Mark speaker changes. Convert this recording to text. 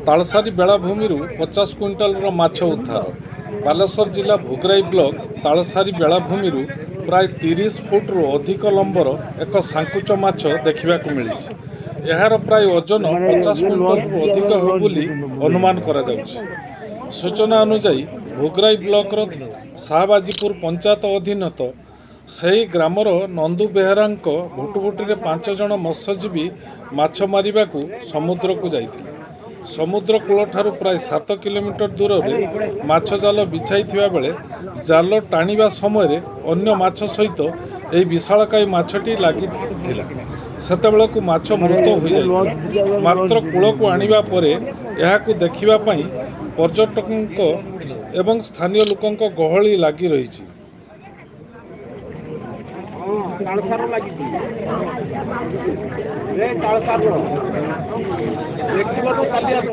Speaker 1: ତାଳସାରୀ ବେଳାଭୂମିରୁ 50 କୁଇଣ୍ଟାଲର ମାଛ ଉଦ୍ଧାର। ବାଲେଶ୍ୱର ଜିଲ୍ଲା ଭୋଗରାଇ ବ୍ଲକ ତାଳସାରୀ ବେଳାଭୂମିରୁ ପ୍ରାୟ 30 ଫୁଟରୁ ଅଧିକ ଲମ୍ବର ଏକ ସାଙ୍କୁଚ ମାଛ ଦେଖିବାକୁ ମିଳିଛି। ଏହାର ପ୍ରାୟ ଓଜନ 50 କୁଇଣ୍ଟାଲରୁ ଅଧିକ ହେବ ବୋଲି ଅନୁମାନ କରାଯାଉଛି। ସୂଚନା ଅନୁଯାୟୀ, ଭୋଗରାଇ ବ୍ଲକର ଶାହବାଜୀପୁର ପଞ୍ଚାୟତ ଅଧୀନସ୍ଥ ସେହି ଗ୍ରାମର ନନ୍ଦୁ ବେହେରାଙ୍କ ଭୁଟୁଭୁଟିରେ ପାଞ୍ଚ ଜଣ ମତ୍ସ୍ୟଜୀବୀ ମାଛ ମାରିବାକୁ ସମୁଦ୍ରକୁ ଯାଇଥିଲେ। ସମୁଦ୍ର କୂଳଠାରୁ ପ୍ରାୟ 7 କିଲୋମିଟର ଦୂରରେ ମାଛ ଜାଲ ବିଛାଇଥିବା ବେଳେ ଜାଲ ଟାଣିବା ସମୟରେ ଅନ୍ୟ ମାଛ ସହିତ ଏହି ବିଶାଳକାୟ ମାଛଟି ଲାଗିଥିଲା। ସେତେବେଳକୁ ମାଛ ମୃତ ହୋଇଯାଇଥିଲା। ମାତ୍ର କୂଳକୁ ଆଣିବା ପରେ ଏହାକୁ ଦେଖିବା ପାଇଁ ପର୍ଯ୍ୟଟକଙ୍କ ଏବଂ ସ୍ଥାନୀୟ ଲୋକଙ୍କ ଗହଳି ଲାଗି ରହିଛି।
Speaker 2: ହଁ, ତାଳସାର ଲାଗିଛି ଏ। ତାଳସାର ଦେଖିବ ତ, କାଲି ଆସ।